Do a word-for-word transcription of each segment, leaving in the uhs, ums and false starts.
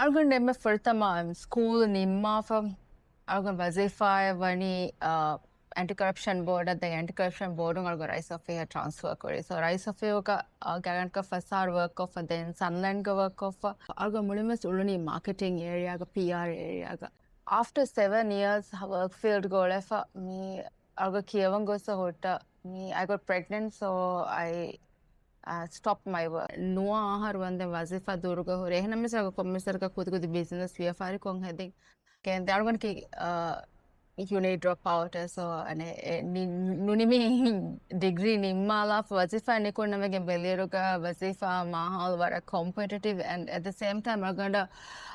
އަޅުގަނޑު އެންމެ ފުރަތަމަ ސްކޫލް ނިންމާފަ އަޅުގަނޑު ވަޒީފާއެއް ވަނީ، އާ، އެންޓި ކަރަޕްޝަން ބޯޑަށް. ދެން އެންޓި ކަރަޕްޝަން ބޯޑުން އަޅުގަނޑު ރައީސް އޮފީހަށް ޓްރާންސްފަރ ކުރި. ސޯ ރައީސް އޮފީހުގަ، އާ، ގާތްގަނޑަކަށް ފަސް އަހަރު ވަރކް ކޮށްފަ، ދެން ސަންލައިންގަ ވަރކް ކޮށްފަ. އަޅުގަނޑު މުޅިންވެސް އުޅުނީ މާކެޓިން އޭރިއާގަ، ޕީއާރް އޭރިއާގަ. އާފްޓަ ސެވަން އިޔާސް ވަރކް ފީލްޑްގަ އުޅެފަ މި އަޅުގަނޑު ކިޔަވަން ގޮސް ހުއްޓަ މި I got pregnant, so I, uh, stopped my work. ނުވަ އަހަރު ވަންދެން ވަޒީފާ ދުރުގަ ހުރި. އެހެންނަމަވެސް އަޅުގަނޑު ކޮންމެސް ވަރަކަށް ކުދިކުދި ބިޒްނަސް ވިޔަފާރިކޮށް ހެދިން. ކެން ދެ އަޅުގަނޑަކީ، އަ، ޔު ނީޑް ޑްރޮޕް އައުޓް. ސޯ އަނެ، އެ، ނި-، ނުނިމި ޑިގްރީ ނިންމާލާފަ ވަޒީފާ ނިކުންނަމެގެން ބެލިއިރުގަ ވަޒީފާ މާހައުލު ވަރަށް ކޮމްޕެޓިޓިވް އެންޑް އެޓް ދަ ސޭމް ޓައިމް އަޅުގަނޑަށް،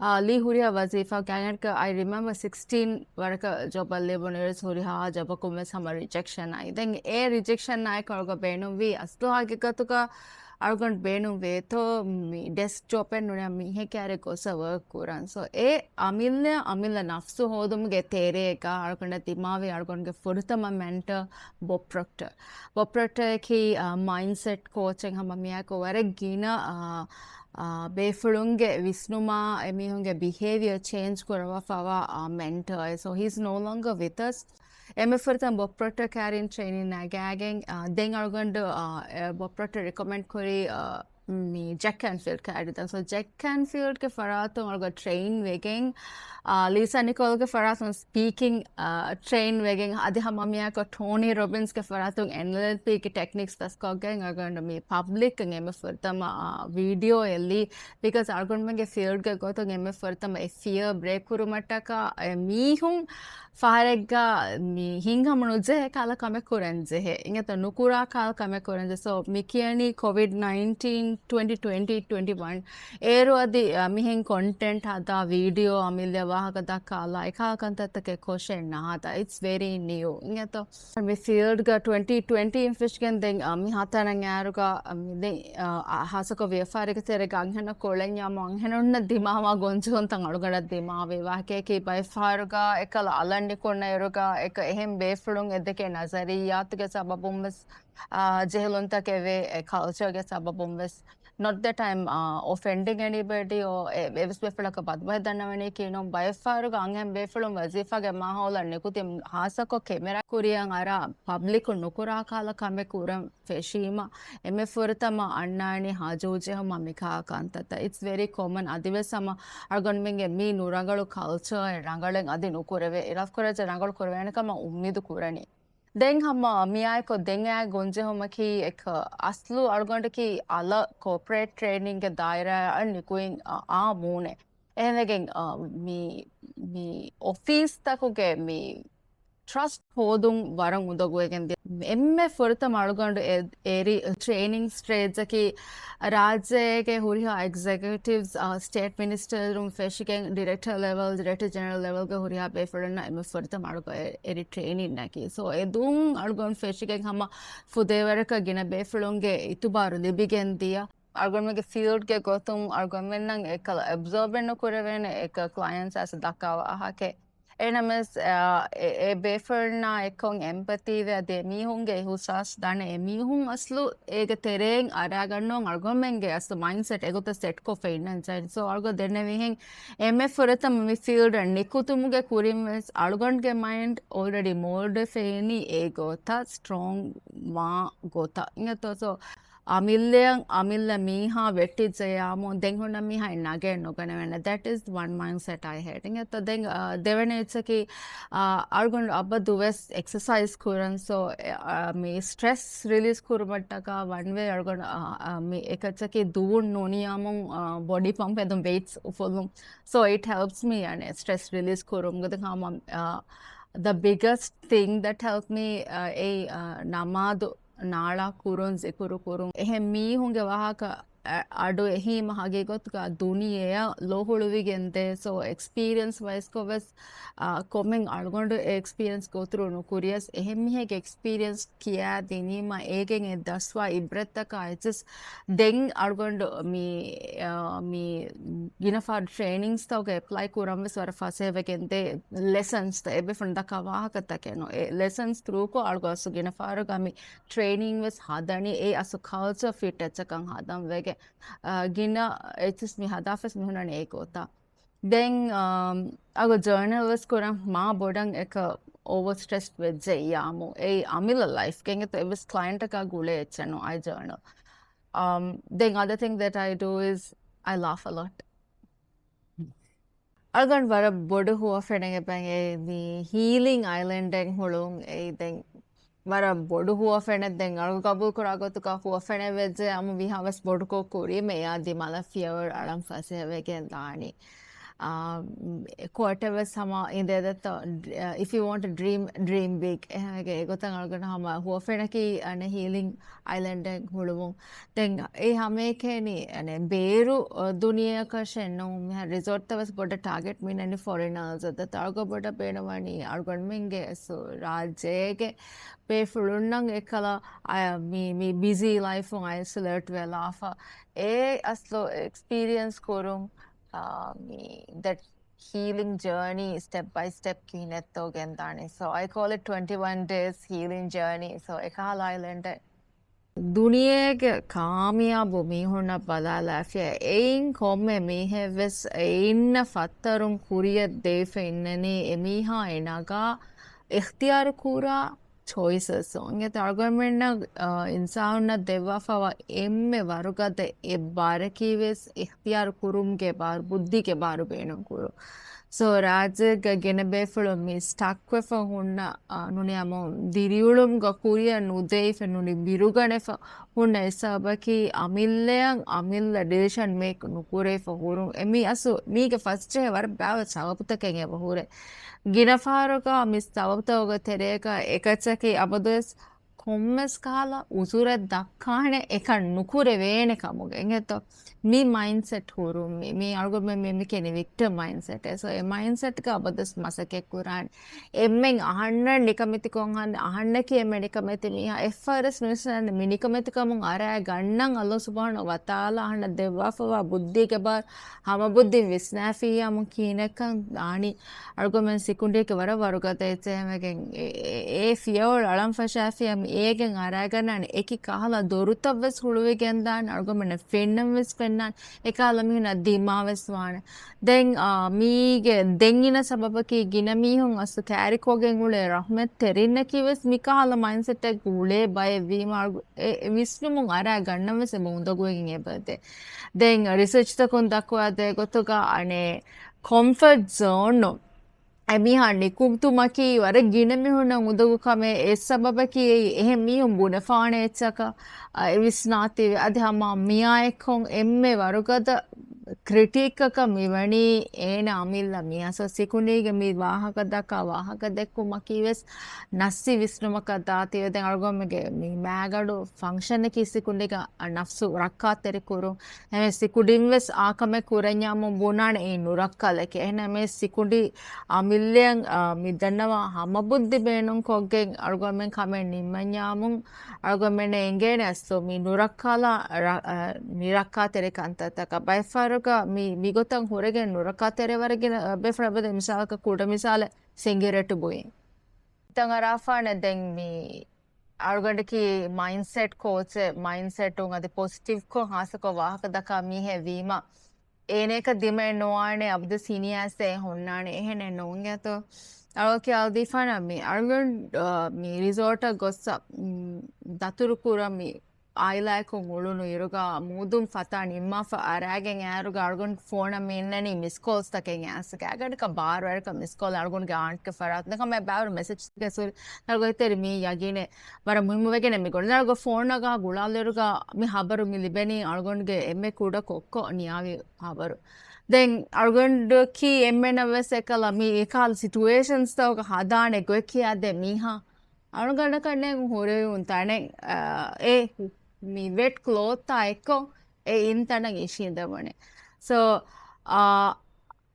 އާ، ލީ ހުރިހާ ވަޒީފާ ގާތްގަނޑަކަށް I remember sixteen ވަރަކަށް ޖޮބަށް ލިބުނުއިރުސް ހުރިހާ ޖޮބަކުން ވެސް ހަމަ ރިޖެކްޝަން އައި. ދެން އެ ރިޖެކްޝަން އާއެކު އަޅުގަނޑަށް ބޭނުންވީ އަސްލު ހަގީގަތުގަ އަޅުގަނޑު ބޭނުންވޭތޯ މި ޑެސްކް ޖޮބެއް ނޫނީ މީހެއް ކާރި ގޮސް ވަރކް ކުރަން. ސޯ އެ އަމިއްލަ، އަމިއްލަ ނަފްސު ހޯދުމުގެ ތެރޭގަ އަޅުގަނޑަށް ދިމާވި އަޅުގަނޑުގެ ފުރަތަމަ މެންޓަ ބޮބް ޕްރޮކްޓަ. ބޮބް ޕްރޮކްޓައަކީ، އާ، މައިންޑްސެޓް ކޯޗެއް ހަމަ މިއާއެކު ވަރަށް ގިނަ، އާ، އާ، ބޭފުޅުންގެ ވިސްނުމާ އެމީހުންގެ ބިހޭވިއަރ ޗޭންޖް ކުރައްވާފައިވާ، އާ، މެންޓަ. So he's no longer with us. އެންމެ ފުރަތަމަ ބޮބް ޕްރޮކްޓަ ކާރިން ޓްރެއިނިން ނަގާގެން، އާ، ދެން އަޅުގަނޑު، އާ، އެ، ބޮބް ޕްރޮކްޓަ ރިކޮމެންޑް ކުރީ، އާ، މި ޖެކް ކެންފީލްޑް ކާރި ދަން. ސޯ ޖެކް ކެންފީލްޑްގެ ފަރާތުން އަޅުގަނޑު ޓްރެއިން ވެގެން، އާ، ލީސާ ނިކޯލްގެ ފަރާތުން ސްޕީކިން، އާ، ޓްރެއިން ވެގެން އަދި ހަމަ މިއާއެކު ޓޯނީ ރޮބިންސްގެ ފަރާތުން އެންއެލްޕީގެ ޓެކްނިކްސް ދަސްކޮށްގެން އަޅުގަނޑު މި ޕަބްލިކް އެންމެ ފުރަތަމަ، އާ، ވީޑިއޯ އެއްލީ. ބިކޮޒް އަޅުގަނޑުމެންގެ ފީލްޑްގެ ގޮތުން އެންމެ ފުރަތަމަ އެ ފިޔަރ ބްރޭކް ކުރުމަށްޓަކާ އެ މީހުން ފަހަރެއްގަ މި ހިތްހަމަ ނުޖެހޭ ކަހަލަ ކަމެއް ކުރަން ޖެހޭ. އިނގޭތޯ ނުކުރާ ކަހަލަ ކަމެއް ކުރަން ޖެހޭ. ސޯ މި ކިޔަނީ ކޮވިޑް ނައިންޓީން ޓްވެންޓީ ޓްވެންޓީ ވަން. އޭރު އަދި، އަ، މިހެން ކޮންޓެންޓް ހަދާ، ވީޑިއޯ އަމިއްލަ ވާހަކަ ދައްކާ އަޅާ އެކަހަލަ ކަންތައްތަކެއް ކޮށެއް ނާދާ. އިޓްސް ވެރީ ނިއު. އިނގޭތޯ މި ފީލްޑްގަ ޓްވެންޓީ ޓްވެންޓީ އިން ފެށިގެން ދެން، އަ، މި ހަތަރަން އައިރުގަ، އަ، މި ދެން، އަ، އަ، ހާއްސަކޮށް ވިޔަފާރިގެ ތެރޭގަ އަންހެނަކު އުޅެންޏާމު އަންހެނުންނަށް ދިމާވާ ގޮންޖެހުންތައް އަޅުގަނޑަށް ދިމާވި ވާހަކައަކީ ބައެއްފަހަރުގަ އެކަލަ އަލަށް ނިކުންނައިރުގަ އެކަ އެހެން ބޭފުޅުން އެއްދެކޭ ނަޒަރިއްޔާތުގެ ސަބަބުން ވެސް، އާ، ޖެހިލުންތަކެވެ. އެ ކަލްޗަރގެ ސަބަބުން ވެސް. Not that I'm, uh, offending anybody or އެ-، އެއްވެސް ބޭފުޅަކަށް ބަދުބައި ދަންނަވަނީކީ ނޫން. ބައެއްފަހަރުގަ އަންހެން ބޭފުޅުން ވަޒީފާގެ މާހައުލަށް ނިކުތީ ހާއްސަކޮށް ކެމެރާ ކުރިއަށް އަރާ ޕަބްލިކުން ނުކުރާ ކަހަލަ ކަމެއް ކުރަން ފެށީމަ، އެންމެ ފުރަތަމަ އަންނާނީ ހަޖޫ ޖެހުމަށް މިކަހަލަ ކަންތައްތައް. It's very common. އަދިވެސް ހަމަ އަޅުގަނޑުމެންގެ މި ނުރަނގަޅު ކަލްޗަރ އެއް ރަނގަޅެއް އަދި ނުކުރެވޭ. އިރާދަކުރާ ރަނގަޅު ކުރެވޭނެ ކަމަށް އުއްމީދު ކުރަނީ. ދެން ހަމަ މިއާއެކު ދެން އައި ގޮންޖެހުމަކީ އެކަ އަސްލު އަޅުގަނޑަކީ އަލަށް ކޯޕަރޭޓް ޓްރެއިނިންގގެ ދާއިރާއަށް ނިކުތް އާ މޫނެ. އެހެންވެގެން، އާ، މި، މި އޮފީސްތަކުގެ މި ޓްރަސްޓް ހޯދުން ވަރަށް އުނދަގޫވެގެން ދިޔަ. އެންމެ ފުރަތަމަ އަޅުގަނޑު އެ-، އެރި ޓްރެއިނިން ސްޓޭޖަކީ ރާއްޖޭގެ ހުރިހާ އެގްޒެކެޓިވްސް، އާ، ސްޓޭޓް މިނިސްޓަރުން ފެށިގެން ޑިރެކްޓަރ ލެވެލް، ޑިރެކްޓަރ ޖެނެރަލް ލެވެލްގެ ހުރިހާ ބޭފުޅުންނަށް އެންމެ ފުރަތަމަ އަޅުގަނޑު އެ-، އެރި ޓްރެއިނިންއަކީ. ސޯ އެދުން އަޅުގަނޑު ފެށިގެން ހަމަ ފުދޭވަރަކަށް ގިނަ ބޭފުޅުންގެ އިތުބާރު ލިބިގެން ދިޔަ. އަޅުގަނޑުމެންގެ ފީލްޑްގެ ގޮތުން އަޅުގަނޑުމެންނަށް އެކަލަ އެބްޒޯބެއް ނުކުރެވޭނެ އެކަ ކްލައިންޓްސް އައިސް ދައްކާ ވާހަކައެއް. އެހެނަމެސް، އެ، އެ ބޭފުޅުންނާ އެއްކޮށް އެމްޕަތީވެ އަދި އެމީހުންގެ އިހުސާސް ދަނެ އެމީހުން އަސްލު އޭގެ ތެރެއިން އަރާގަންނަވަން އަޅުގަނޑުމެންގެ އަސްލު މައިންޑްސެޓް އެގޮތަށް ސެޓްކޮށްފަ އިންނަން ޖެހޭ. ސޯ އަޅުގަނޑު ދެންނެވިހެން އެންމެ ފުރަތަމަ މި ފީލްޑަށް ނިކުތުމުގެ ކުރިން ވެސް އަޅުގަނޑުގެ މައިންޑް އޯލްރެޑީ މޯލްޑްވެފައިނީ އެ ގޮތަށް ސްޓްރޮންގް ވާ ގޮތަށް. އިނގޭތޯ؟ ސޯ އަމިއްލައަށް އަމިއްލަ މީހާ ވެއްޓިއްޖެޔާމު ދެން ހުންނަ މީހާއެއް ނަގައެއް ނުގަނެވޭނެ. That is one mindset I had. އިނގޭތޯ؟ ދެން، އާ، ދެވަނަ އެއްޗަކީ، އާ، އަޅުގަނޑު އަބަދުވެސް އެކްސަސައިޒް ކުރަން. ސޯ، އެ، އާ، މި ސްޓްރެސް ރިލީސް ކުރުމަށްޓަކާ ވަން ވޭ އަޅުގަނޑު، އާ، އާ، މި އެކައްޗަކީ ދުވުން ނޫނިޔާމުން، އާ، ބޮޑީ ޕަމްޕް ހެދުން ވެއިޓްސް އުފުލުން. So it helps me އަނެއް ސްޓްރެސް ރިލީސް ކުރުމުގެ ހަމަ، އާ، the biggest thing that helped me، އާ، އެއީ، އާ، ނަމާދު ނާޅާ ކުރުން، ޒިކުރު ކުރުން. އެހެން މީހުންގެ ވާހަކަ އަ-، އަޑު އެހީމަ ހަގީގަތުގަ ދުނިޔެއަށް ލޯހުޅުވިގެންދޭ. ސޯ އެކްސްޕީރިއަންސް ވައިސްކޮށް ވެސް، އާ، ކޮމެން އަޅުގަނޑު އެ އެކްސްޕީރިއަންސް ގޯތުރު ނުކުރިޔަސް އެހެން މީހެއްގެ އެކްސްޕީރިއަންސް ކިޔާ ދިނީމަ އޭގެން އެ ދަސްވާ އިބްރަތްތަކާ އެއްޗެސް ދެން އަޅުގަނޑު މި، އާ، މި ގިނަ ފަހަރު ޓްރެއިނިންގްސްތަކުގަ އެޕްލައި ކުރަން ވެސް ވަރަށް ފަސޭހަވެގެން ދޭ ލެސަންސްތައް އެބޭފުޅުން ދައްކާ ވާހަކަތަކެއް ނޫން. އެ ލެސަންސް ތްރޫކޮށް އަޅުގަނޑު ގިނަ ފަހަރުގަ މި ޓްރެއިނިންގް ވެސް ހަދަނީ އެ އަސްލު ކަލްޗަރ ފިޓް އެއްޗަކަށް ހަދަން ވެގެން، އާ، ގިނަ އެއްޗެސް މި ހަދާފަސް މި ހުންނަނީ އެ ގޮތަށް. ދެން އަގު ޖާނަލް ވެސް ކުރަން މާ ބޮޑަށް އެކަ އޯވަރ ސްޓްރެސް ވެއްޖެ ޔާމު. އެއީ އަމިއްލަ ލައިފްގެ އެތަ އެއްވެސް ކްލައިންޓަކާ ގުޅޭ އެއްޗެއް ނޫން. އައި ޖާނަލް. ދެން other thing that I do is I laugh a lot. އަޅުގަނޑު ވަރަށް ބޮޑު ހުވަފެނެއް އެބައި މި ހީލިން އައިލެންޑެއް ހުޅުން. އެއީ ދެން ވަރަށް ބޮޑު ހުވަފެނެއް. ދެން އަޅުގަނޑު ގަބޫލު ކުރާ ގޮތުގަ ހުވަފެނެއް ވެއްޖެ އަމު މިހާވެސް ބޮޑުކޮށް ކުރީމަ އެއާ ދިމާލަށް ފިޔަވަޅު އަޅަން ފަސޭހަވެގެން ދާނީ. ކޯޓެއް ވެސް ހަމަ އިނދޭ ދެއްތޯ، if you want to dream, dream big. އެހެންވެގެ އެގޮތަށް އަޅުގަނޑު ހަމަ ހުވަފެނަކީ އަނެއް ހީލިން އައިލެންޑެއް ހުޅުވުން. ދެން އެ ހަމައެކަނި އަނެއް ބޭރު ދުނިޔެއަކަށެއް ނޫން. މިހާ ރިސޯޓްތައް ވެސް ބޮޑަށް ޓާގެޓް މިނަނީ ފޮރިނަރސް. އަދަ އަޅުގަނޑު ބޮޑަށް ބޭނުންވަނީ އަޅުގަނޑުމެންގެ ރާއްޖޭގެ ބޭފުޅުންނަށް އެކަލަ މި، މި ބިޒީ ލައިފުން އައިސޮލޭޓް ވެލާފަ އެ އަސްލު އެކްސްޕީރިއަންސް ކުރުން މި ދެޓް ހީލިން ޖާނީ ސްޓެޕް ބައި ސްޓެޕް ކިހިނެއްތޯ ގެންދާނީ. So I call it twenty-one days healing journey. So އެކަހަލަ އައިލެންޑެއް. ދުނިޔޭގެ ކާމިޔާބު މީހުންނަށް ބަލާލާފިޔާ އެއިން ކޮންމެ މީހެއްވެސް އެއިންނަށް ފައްތަރުން ކުރިޔަށް ދެވިފަ އިންނަނީ އެމީހާ އެ ނަގާ އިޚްތިޔާރު ކުރާ ޗޮއިސަސް. އަޅުގަނޑުމެންނަށް އިންސާނުންނަށް ދެއްވާފަވާ އެންމެ ވަރުގަދަ އެއް ބާރަކީވެސް އިޚްތިޔާރު ކުރުމުގެ ބާރު، ބުއްދީގެ ބާރު ބޭނުން ކުރުން. ސޯ ރާއްޖޭގަ ގިނަ ބޭފުޅުން މި ސްޓަކްވެފަ ހުންނަ ނޫނީ އަމު ދިރިއުޅުމުގަ ކުރިއަށް ނުދެވިފަ ނޫނީ ބިރުގަނެފަ ހުންނަ އެއް ސަބަބަކީ އަމިއްލައަށް އަމިއްލަ ޑިސިޝަން މޭކް ނުކުރެވިފަ ހުރުން. އެ މީ އަސް މީގެ ފަސްޖެހޭ ވަރަށް ބާވަ ސަބަބުތަކެއް އެބަ ހުރޭ. ގިނަ ފަހަރަކަށް މި ސަބަބުތަކުގެ ތެރޭގަ އެކައްޗަކީ އަބަދުވެސް ކޮންމެސް ކަހަލަ އުޒުރެއް ދައްކާނެ އެކަން ނުކުރެވޭނެ ކަމުގެ އިނގޭތޯ؟ މި މައިންޑްސެޓް ހުރުން މި، މި އަޅުގަނޑުމެން މި، މި ކެނި ވިކްޓިމް މައިންޑްސެޓް. ސޯ އެ މައިންޑްސެޓްގަ އަބަދުވެސް މަސައްކަތް ކުރާނެ. އެންމެން އަހަންނަށް ނިކަމެތިކޮށް ހަނދ، އަހަންނަކީ އެންމެ ނިކަމެތި މީހާ. އެއްފަހަރެސް ނުވިސްނާނެ މި ނިކަމެތިކަމުން އަރާ ގަންނަން އައްލާހު ސުބްޙާނަހޫ ވަތަޢާލާ އަހަންނަށް ދެއްވާފަވާ ބުއްދީގެ ބާރު ހަމަ ބުއްދިން ވިސްނާފިއްޔާމު ކީނެއްކަން ދާނީ. އަޅުގަނޑުމެން ސިކުނޑީގެ ވަރަށް ވަރުގަދަ އެއްޗެހެމެގެން އެ، އެ، އެ ފިޔަވަޅު އަޅަން ފަށާފިޔާ މި އޭގެން އަރާގަންނާނެ އެކި ކަހަލަ ދޮރުތައް ވެސް ހުޅުވިގެން ދާން އަޅުގަނޑުމެންނަށް ފެންނަން ވެސް ފެންނާނެ. އެކަހަލަ މީހުންނަށް ދިމާ ވެސް ވާނެ. ދެން، އާ، މީގެ ދެން އިންނަ ސަބަބަކީ ގިނަ މީހުން އަސްލު ކައިރިކޮށްގެން އުޅޭ ރަޙްމަތްތެރިންނަކީ ވެސް މިކަހަލަ މައިންޑްސެޓެއް އުޅޭ ބައެއް ވީމަ އަޅު-، އެ، އެ ވިސްނުމުން އަރާ ގަންނަން ވެސް އެބަ އުނދަގޫވެގެން އެބަދޭ. ދެން ރިސަރޗްތަކުން ދައްކަވާ ދޭ ގޮތުގަ އަނެއް ކޮމްފަޓް ޒޯނު އެމީހާ ނިކުތުމަކީ ވަރަށް ގިނަ މީހުންނަށް އުނދަގޫ ކަމެއް. އެއް ސަބަބަކީ އެއީ އެހެން މީހުން ބުނެފާނެ އެއްޗަކަށް، އަ، އެ ވިސްނާތީވެ. އަދި ހަމަ މިއާ އެއްކޮށް އެންމެ ވަރުގަދަ ކްރިޓީކަކަށް މިވަނީ އޭނަ އަމިއްލަ މީހާ. ސޯ ސިކުނޑީގެ މި ވާހަކަ ދައްކާ ވާހަކަ ދެއްކުމަކީ ވެސް ނައްސި ވިސްނުމަކަށް ދާތީވެ. ދެން އަޅުގަނޑުމެންގެ މި މާގަނޑު ފަންކްޝަނަކީ ސިކުނޑީގަ ނަފްސު ރައްކާތެރި ކުރުން. އެހެން ސިކުނޑިން ވެސް އާ ކަމެއް ކުރަންޏާމުން ބުނާނެ އެއީ ނުރައްކަލެކޭ. އެހެން ސިކުނޑި އަމިއްލައަށް، އާ، މި ދަންނަވާ ހަމަ ބުއްދި ބޭނުންކޮށްގެން އަޅުގަނޑުމެން ކަމެއް ނިންމަންޏާމުން އަޅުގަނޑުމެންނަށް އެނގޭނެ އަސްލު މި ނުރައްކާލާ ރަ-، އާ، މި ރައްކާތެރި ކަންތައްތަކަށް. ބައެއްފަހަރަކަށް މި، މިގޮތަށް ހުރެގެން ނުރައްކާތެރިވަރެއް ގިނަ ބޭފުޅުން އެބަދޭ. މިސާލަކަށް ކުޑަ މިސާލެއް ސިނގިރޭޓު ބުއިން. ތަން އަރާފާނެ ދެން މި އަޅުގަނޑަކީ މައިންޑްސެޓް ކޯޗެއް، މައިންޑްސެޓުން އަދި ޕޮޒިޓިވްކޮށް ހާއްސަކޮށް ވާހަކަ ދައްކާ މީހެއް ވީމަ، އޭނައަކަށް ދިމައެއް ނުވާނެ އަބަދު ސީނިއާސް އެ ހުންނާނެ. އެހެނެއް ނޫން އެތޯ. އަޅުގަނޑު ކިޔާދީފާނަ މި އަޅުގަނޑު، އާ، މި ރިސޯޓަށް ގޮއްސަ، މް، ދަތުރު ކުރަން މި އާއިލާއެކު އުޅުނު އިރުގަ މޫދުން ފަތާ ނިންމާފަ އަރާގެން އައިރުގަ އަޅުގަނޑު ފޯނަށް މި އިންނަނީ މިސްކޯލްސްތަކެއް އައިސް. ގާގަޑަކަށް ބާރު އަރަކަށް މިސްކޯލް އަޅުގަނޑުގެ އާންޓްގެ ފަރާތުން ކަމެއް ބާރު މެސެޖްގެ ސުރި ނަރުގަ އެތެރި މީ ޔަގީނެއް ވަރަށް މުހިއްމުވެގެނެއް މި ގޮނޑި. ނަރުގަ ފޯން ނަގާ ގުޅާލިއިރުގަ މި ހަބަރު މި ލިބެނީ އަޅުގަނޑުގެ އެންމެ ކުޑަ ކޮއްކޮ ނިޔާވި ހަބަރު. ދެން އަޅުގަނޑަކީ އެންމެނަށް ވެސް އެކަލަ މި އެކާލަ ސިޓުއޭޝަންސްތަކުގަ ހަދާނެ ގޮތް ކިޔާދޭ މީހާ. އަޅުގަނޑަކަށް ހުރެވުން ތަނެއް، އާ، އެ މި ވެޓް ކްލޯތާ އެއްކޮށް އެ އިން ތަނަށް އިށީނދެވުނެ. ސޯ، އާ،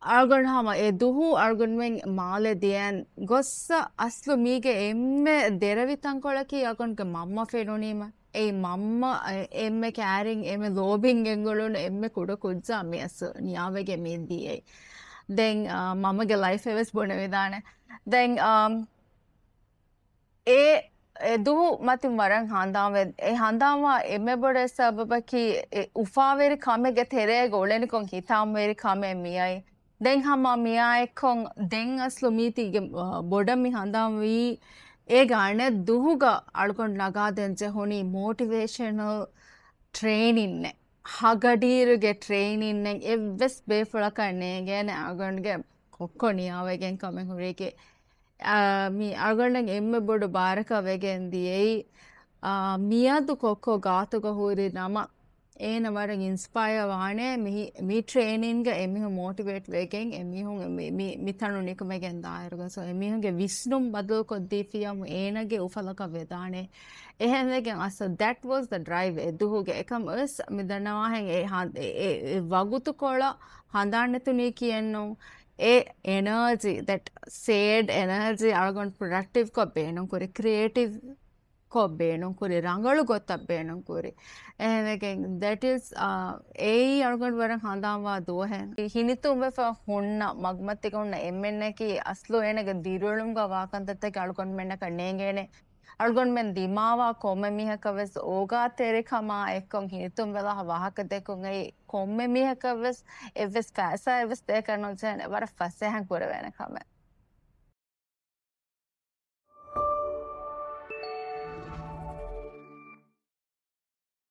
އަޅުގަނޑު ހަމަ އެ ދުހު އަޅުގަނޑުމެން މާލެ ދިޔަން ގޮއްސަ އަސްލު މީގެ އެންމެ ދެރަވި ތަންކޮޅަކީ އަޅުގަނޑުގެ މަންމަ ފެނުނީމަ. އެ މަންމަ އެ-، އެންމެ ކޭރިން، އެންމެ ލޯބިން ގެންގުޅުނު އެންމެ ކުޑަ ކުއްޖާ މި އަސް ނިޔާވެގެން މި ދިޔައީ. ދެން، އާ، މަންމަގެ ލައިފެއް ވެސް ބުނެވިދާނެ. ދެން، އާ، އެ، އެ ދުވަހު މަތިން ވަރަށް ހަނދާންވެ، އެ ހަނދާންވާ އެންމެ ބޮޑު އެއް ސަބަބަކީ، އެ އުފާވެރި ކަމެއްގެ ތެރޭގަ އުޅެނިކޮށް ހިތާމަވެރި ކަމެއް މިއައި. ދެން ހަމަ މިއާއެއްކޮށް ދެން އަސްލު މީތީގެ ބޮޑަށް މި ހަނދާންވީ އޭގެ އަނެއް ދުހުގަ އަޅުގަނޑު ނަގާދޭން ޖެހުނީ މޯޓިވޭޝަނަލް ޓްރޭނިންއެއް، ހަގަޑީރުގެ ޓްރޭނިންއެއް. އެއްވެސް ބޭފުޅަކަށް ނޭނގޭނެ އަޅުގަނޑުގެ ކޮއްކޮ ނިޔާވެގެން ކަމެއް ހުރީކީ. އާ، މި އަޅުގަނޑަށް އެންމެ ބޮޑު ބާރަކަށް ވެގެން ދިޔައީ، އާ، މިއަދު ކޮއްކޮ ގާތުގަ ހުރި ނަމަ، އޭނަ ވަރަށް އިންސްޕަޔަ ވާނެ މި، މި ޓްރޭނިންގ އެމީހުން މޯޓިވޭޓް ވެގެން އެމީހުން މި، މި، މި ތަނު ނިކުމެގެން ދާއިރުގަ. ސޯ، އެމީހުންގެ ވިސްނުން ބަދަލުކޮށްދީފިޔާމު އޭނަގެ އުފަލަކަށް ވެދާނެ. އެހެންވެގެން އަސް، that was the drive. އެދުހުގެ އެކަމަށް ވެސް މި ދަންނަވާހެން އެ ހަ-، އެ، އެ، އެ ވަގުތުކޮޅަށް ހަނދާން ނެތުނީކީއެއްނޫން. އެ އެނަރޖީ، that saved energy އަޅުގަނޑު ޕްރޮޑަކްޓިވް ކޮށް ބޭނުންކުރި، ކްރިއޭޓިވް ކޮށް ބޭނުންކުރި، ރަނގަޅު ގޮތަށް ބޭނުންކުރި. އެހެންވެގެން that is، އާ، އެއީ އަޅުގަނޑު ވަރަށް ހަނދާންވާ ދުވަހެއް. ހިނިތުންވެފަ ހުންނަ މަގުމަތީގަ ހުންނަ އެންމެންނަކީ އަސްލު އޭނަގެ ދިރިއުޅުމުގަ ވާ ކަންތައްތަކެއް އަޅުގަނޑުމެންނަކަށް ނޭނގޭނެ. އަޅުގަނޑުމެން ދިމާވާ ކޮންމެ މީހަކަށް ވެސް އޯގާތެރިކަމާ އެއްކޮށް ހިނިތުންވެލާ ވާހަކަ ދެއްކުން އެއީ ކޮންމެ މީހަކަށް ވެސް އެއްވެސް ފައިސާއެއް ވެސް ދޭކަށް ނުޖެހޭނެ ވަރަށް ފަސޭހައިން ކުރެވޭނެ ކަމެއް.